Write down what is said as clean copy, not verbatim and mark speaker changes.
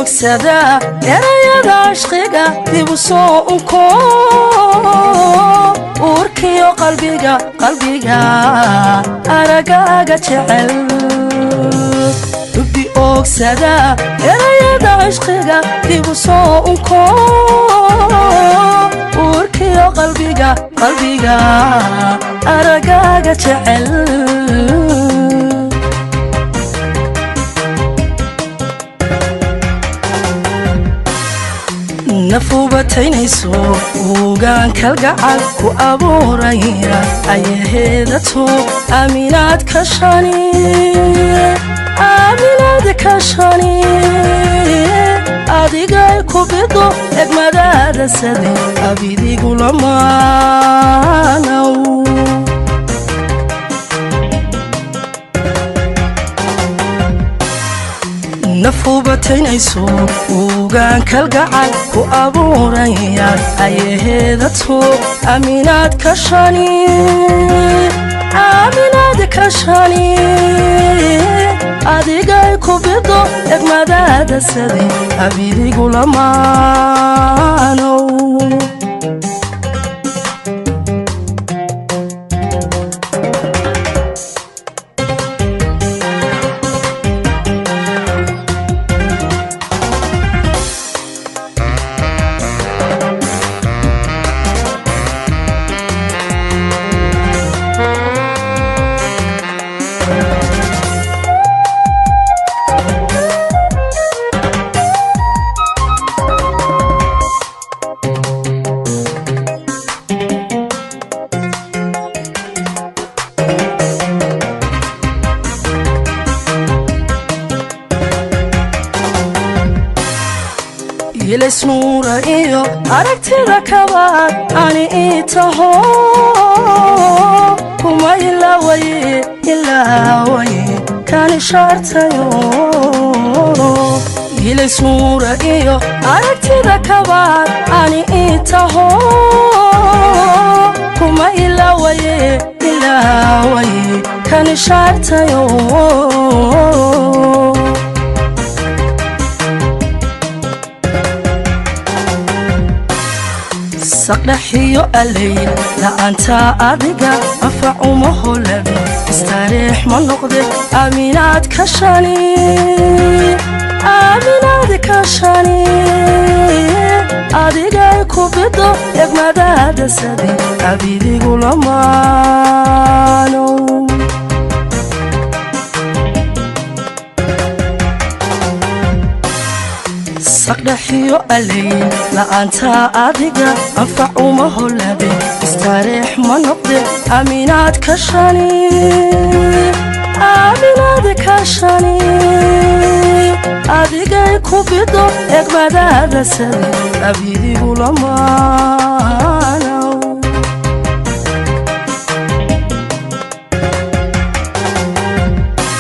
Speaker 1: Oogsada erayada ashqiga dibu soo unko uurkiyo qalbiga qalbiga aragaaga jecel Dubbi oogsada erayada ashqiga dibu soo unko uurkiyo qalbiga qalbiga aragaaga jecel Nafuubataynayso ugaan kalgacal ku abuuraya ayaheedato aaminaad ka shani aaminaad ka shani adigay ku bido egmadaada sade abidigu lamaanow Nafuubataynayso ugaan kalgacal ku abuuraya ayaheedato aaminaad ka shani aaminaad ka shani adigay ku bido egmadaada sade abidigu lamaanow Ilaysnuura iyo aragtida kabaad ani ii taho kuma ilaawaye ilaawaye kani shaartayo Ilaysnuura iyo aragtida kabaad ani ii taho kuma ilaawaye ilaawaye kani shaartayo Saqdaxiyo allayl la'aanta adiga anfac uma holabi istareex ma noqde aaminaad ka shani aaminaad ka shani adigay ku bido egmadaada sade abidigu lamaano Saqdaxiyo allayl la'aanta adiga anfac uma holabi istareex ma noqde aaminaad ka shani aaminaad ka shani adigay ku bido egmadaada sade abidigu lamaano.